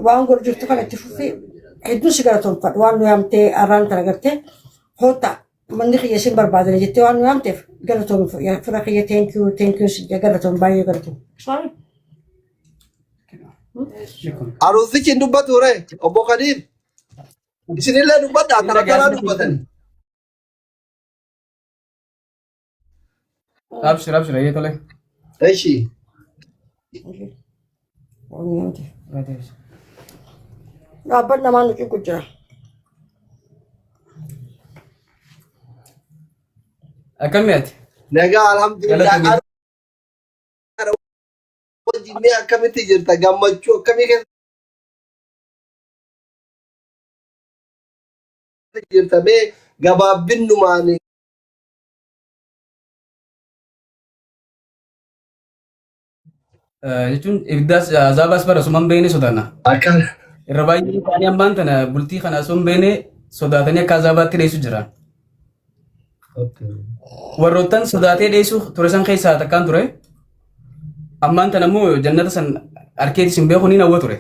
Waan godhu jirtu kana itti fufi, hedduun si galatoomfadha. Waan nu yaamtee arraan tana gartee hoota manni kiyya isin barbaadani jettee waan nu yaamteef galatoomi fira kiyya. Thank you, thank you si galatoom, baay'ee galatoom. Aruusichi hin dubbatu ree, obbo Kadiir. Isinillee dubbadhaa, tara taraa dubbatani. Abshir, abshir, ayyee, tole. Eshi. Waan nu yaamteef. Dhaabbanni namaa nu cinqu jira. Akkamii ati? Nagaa, alhamdulillah. Galatoomi. Wajjin mee akkamitti jirta? Gammachuu akkamii keessa jirta? Mee gabaabinnumaan. Jechuun ibiddaas azaabaas bara osoo hin beekne sodaanna. Akkana. Irra baay'ee isaanii ammaan tana bultii kana osoo hin beekne sodaatanii akka azaabaatti dheessu jira. Warroottan sodaatee dheessu ture san keessaa takkaan ture. Ammaan tana immoo jannata san harkeetis hin beeku, ni hawwa ture.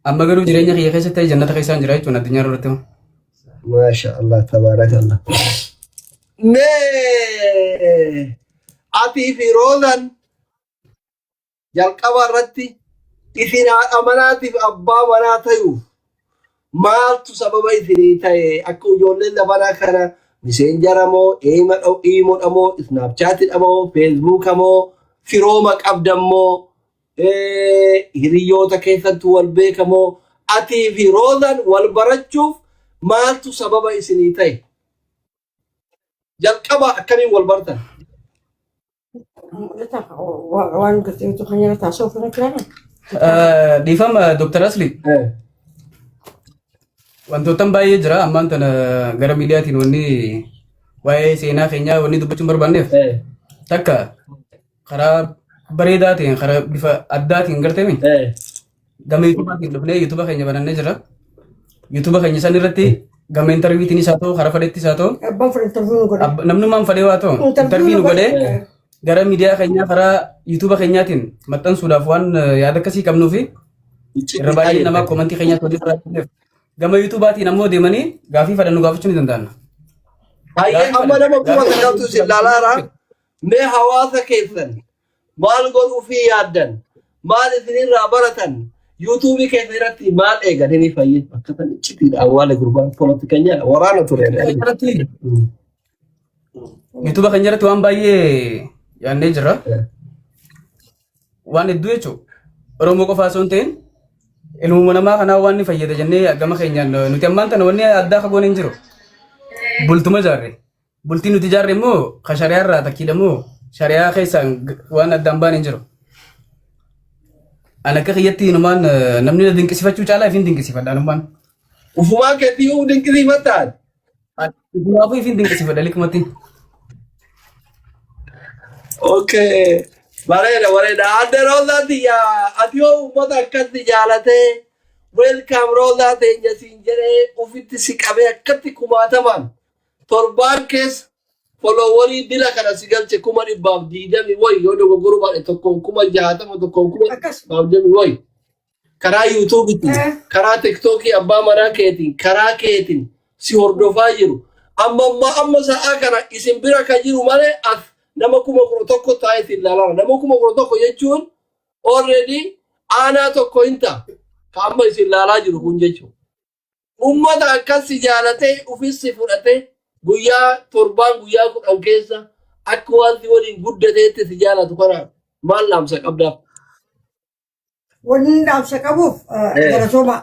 Amma garuu jireenya kiyya keessatti jannata keessaan jira jechuun addunyaa irratti. Maasha Allah, tabaarakallah. Mee atii fi Roozan jalqaba irratti isin haadha manaatiif abbaa manaa tayuuf maaltu sababa isinii ta'e? Akka ijoolleen zamanaa kana Messenger moo Imo dha moo Snapchat dha moo Facebook moo firooma qabdan moo hiriyoota keessattuu wal beekamoo, atii fi Roozan wal barachuuf maaltu sababa isinii ta'e? Jalqaba akkamiin wal bartan? Waan gartee kan yeroo taasisa ofirra jiran. Dhiifama, Dr. Asli. Wantootan baay'ee jira ammaan tana gara miidiyaatiin wanni waa'ee seenaa keenyaa wanni dubbachuun barbaanneef takka karaa bareedaa ta'een, karaa bifa addaatiin garteemi gama YouTubaatiin dhufnee YouTube keenya banannee jira. YouTube keenya san irratti gama interviewtiin isaa ta'u, karaa fedhettis haa ta'u, Abbaan fedhe interview nu godhe. Namnummaan fedhee waa ta'u interview nu godhee gara miidiyaa keenyaa karaa YouTube keenyaatiin maxxansuudhaaf waan yaada akkasii qabnuu fi irra baay'ee namaa comment keenyaa tolii irraa gama YouTubaatiin ammoo deemanii gaafii fedhan nu gaafachuu ni danda'an. Hayyee, amma nama 9,000tu isin ilaalaara. Mee hawaasa keessan maal godhuu fi yaaddan? Maal isinirraa baratan? YouTubeii keessa irratti maal eegan? Hin fayyee bakka tan iccitiidha awwaala gurbaan poolitikanyaadha waraana ture. YouTube keenya irratti waan baay'ee yaadnee jirra. Waan hedduu jechuun Oromoo qofaa osoo hin ta'in ilmuma namaa kanaa waan ni fayyada jennee gama keenyaan nuti ammaan tana wanni addaa kagoon hin jiru. Bultuma ijaarre. Bultii nuti ijaarre immoo ka shari'aa irraa takkiidha moo shari'aa keessaan waan addaan baan hin jiru. Ani akka kiyyatti inumaan namni na dinqisifachuu caalaa ifin dinqisifadha anumaan. Ufumaa keetii uu dinqisiifattaan. Ifumaafuu ifin dinqisifadha likmatti. Okay. Bareeda, bareeda. Adde Roozaa tiyya, ati yoo uummata akkatti jaalatee welcome Roozaa teenya siin jedhee ufitti si qabee akkatti kumaatamaan torbaan keessa followerii dila kana si galche, 120,000 wayi, yoo dogoggoruu baadhe tokkoon 60,000, tokkoon kuma 120 wayi. Karaa YouTubeitiin, karaa TikTokii abbaa manaa keetiin, karaa keetiin si hordofaa jiru. Amma ammaa amma sa'aa kana isin bira kan jiru malee as nama 11,000 taa'ee isin ilaalaa. Nama 11,000 jechuun already aanaa tokko hin ta'a. Ka amma isin ilaalaa jiru kun jechuudha. Uummata akkas si jaalatee ufis si fudhatee guyyaa torbaan guyyaa 10 keessa akka waan si waliin guddateetti si jaalatu kana maal dhaamsa qabdaaf? Wanni inni dhaamsa qabuuf galatooma,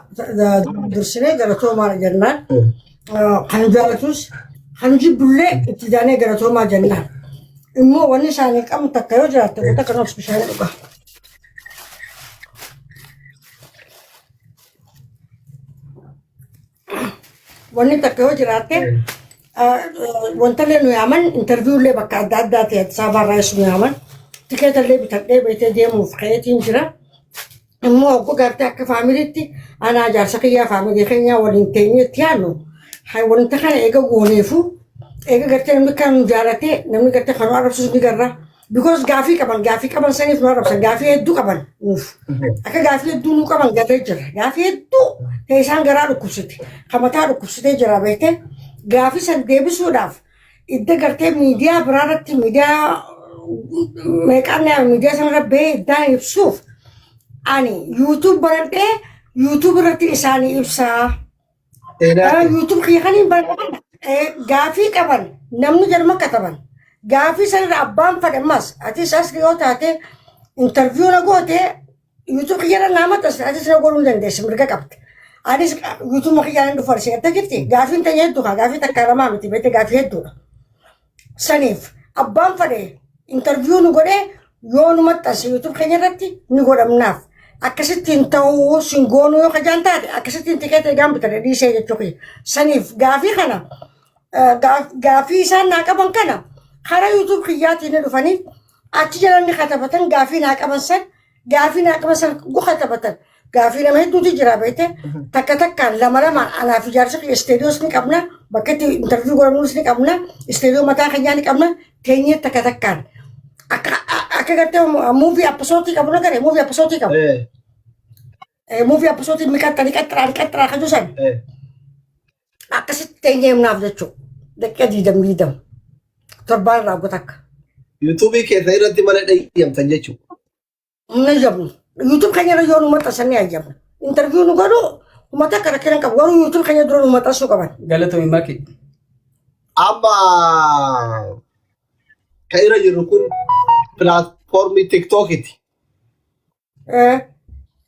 dursinee galatoomaa jennaan. Kan jaalatus kan jibbullee itti daanee galatoomaa jennaan. Immoo wanni isaanii qabnu takka yoo jiraatte takka nuuf bishaan dhuga. Wanni takka yoo jiraatte wanta illee nu yaaman, interview illee bakka adda addaa ta'e Addis Ababa irraa nu yaaman, tikeeta illee bitadhee beetee deemuuf ka'eetiin jira. Immoo obbo gartee akka familyitti anaa jaarsa kiyyaa family keenyaa waliin teenyee itti yaadnu, wanta kana eega gooneefu, eega gartee namni kan nu jaalatee, namni gartee kan nu arrabsus ni garra. Because gaafii qaban, gaafii qaban saniif nu arrabsan, gaafii hedduu qaban nuuf. Akka gaafii hedduu nu qaban garee jira. Gaafii hedduu ta'e isaan garaa dhukkubsite. Kan mataa dhukkubsitee jira beekte. Gaafii san deebisuudhaaf idda gartee miidiyaa biraa irratti, miidiyaa meeqaan, miidiyaa sanarra bahee iddaan ibsuuf, ani YouTube baradhee YouTube irratti isaanii ibsaa. YouTube kiyya kaniin baradhee gaafii qaban namni jarma kataban. Gaafii sanarra abbaan fedhe ammas atis as yoo taate interview na goote, YouTube kiyyarra naa maxxansa, atis na godhuu hin dandeessi, mirga qabdi. Anis YouTube kiyyaan hin dhufu arsi jirti. Gaafiin ta'e hedduu kaa, gaafii takka lamaa miti beekte, gaafii hedduudha. Saniif abbaan fedhe interview nu godhee yoo nu maxxanse YouTube keenya irratti ni godhamnaaf. Akkasittiin ta'uu sin goonuu yoo kajaan taate, akkasittiin tikeeta egaan bitadhe dhiisee jechuu kiyya. Saniif gaafii kana, gaafii isaan naa qaban kana karaa YouTube kiyyaatiin ni dhufanii achi jala ni katabatan. Gaafii naa qaban san, gaafii naa qaban san katabatan. Gaafii nama hedduutu jira beekte, takka takkaan, lama lamaan. Anaaf ijaarsa kiyya isteediyoos ni qabna, bakka itti interview godhamus ni qabna, isteediyoo mataa keenyaa ni qabna. Teenyee takka takkaan akka gartee movie episode qabu na garee movie episode qabu. Movie episode miqaxxa niqaxxaraa niqaxxaraa kan san akkasitti teenyee himnaaf jechuudha. Daqiiqa 20 20 torbaan irraa takka. YouTubeii keessa irratti mana dhayyamtan jechuudha. Hin ayyamnu. YouTube keenya irra yoo nu maxxansan ni ayyamna. Interview nu godhu uummata akka rakkina qabu, garuu YouTube keenya dura nu maxxansuu qaban. Galatoomi, Maki. Amma kan irra jirru kun platformii TikTokiti.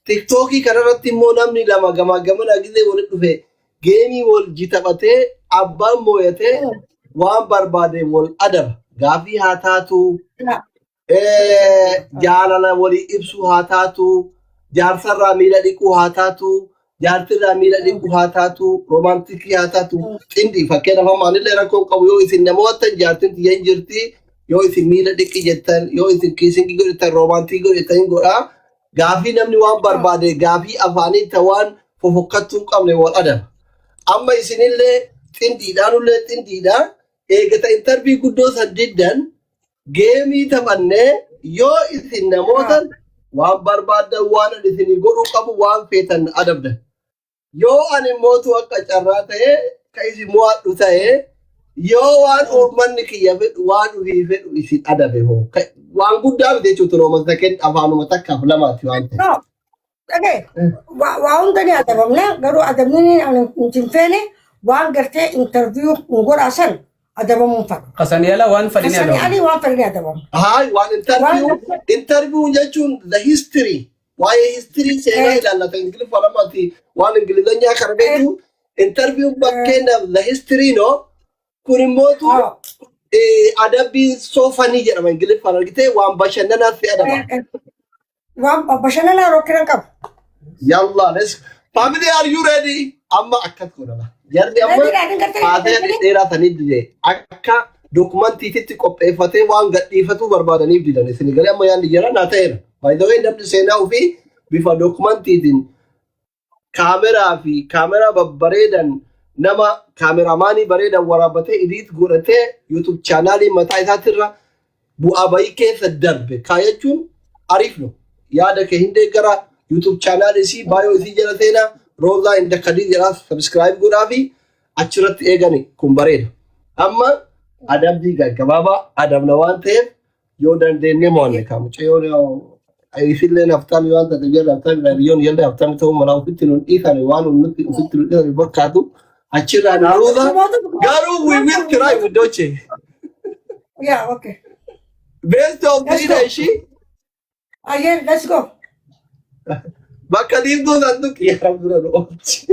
TikTokii kanarratti immoo namni lama gamaa gamana gizee walitti dhufe gameii wal jitaphatee abbaan mooyatee waan barbaade wal adaba. Gaafii haa taatu, jaalala walii ibsuu haa taatu, jaarsarraa miila dhiquu haa taatu, jaartirraa miila dhiquu haa taatu, romanticii haa taatu, xindii fakkeenyaaf amma anillee rakkoo qabu yoo isin namoota jaartin tiyya hin jirti, yoo isin miila dhiqi jettan, yoo isin kissingii godhatan, romanticii godhatan hin godhaa. Gaafii namni waan barbaade, gaafii afaanii ta waan fofokkattuu hin qabne wal adaba. Amma isinillee xindiidhaanullee xindiidha. Eegata interview guddoo san diddan, gameii taphannee yoo isin namoota waan barbaaddan, waan ani isinii godhuu qabu, waan feetan adabdan. Yoo ani mootu akka carraa ta'e ka isin mo'adhu ta'e, yoo waan uummanni kiyya fedhu, waan ofii fedhu isin adabe hoo, waan guddaa miti jechuudha, rooma second afaanuma takkaaf lamaati waan ta'e. No, dhagee waa hunda ni adabamna, garuu adabni ani hin feene waan gartee interview nu godhaasan adabamuun fedha. Kasanii ala waan fedhini Kasanii adabamu. alii waan fedhini adabamu. Haay, waan interview, interview jechuun the history, waa'ee history seenaa ilaallata. Ingiliffa lamaati waan ingilizanyaa kana beektu. Interview fakkeenyaaf the history, no, kun immootu adabbiin soofanii jedhama ingiliffaan, argitee, waan bashannanaaf si adaba. Waan bashannanaa rokkiran qabu. Yalla, let's family, are you ready? Amma akkas godhama. Jarri amma Ready dha, gartee haasaya dhedheeraa saniif dide, akka documentiititti qopheeffatee waan gadhiifatuu barbaadaniif didan. Isin galee amma yaadni jira naa ta'eera. By the way, namni seenaa ofii bifa documentiitiin kaameraa fi kaameraa babbareedan, nama cameramanii bareedan waraabbatee, edit godhatee, YouTube channelii mataa isaatirra bu'aa bayii keessa darbe kaayachuun ariifnu yaada kee hin deeggara. YouTube channelii isii baay'oo isii jala seenaa, Roozaa inda Kadii jedhaa subscribe godhaa fi achirratti eegani. Kun bareeda. Amma adabbii gaggabaabaa adabna waan ta'eef, yoo dandeenye mo'anne kaa mucayyoo isillee naftaan waan taate jala naftaan biyyoon jala naftaan ta'uu mala ofitti nun dhiisane, waan nutti ofitti nun dhiisane fakkaatu achirraa naruuza, garuu we will try with Doche. Yeah, okay. Best of Let's three go. ishii. Ayyee, let's go. Bakka diimtuu san tuqi yaa dura nu oolchi.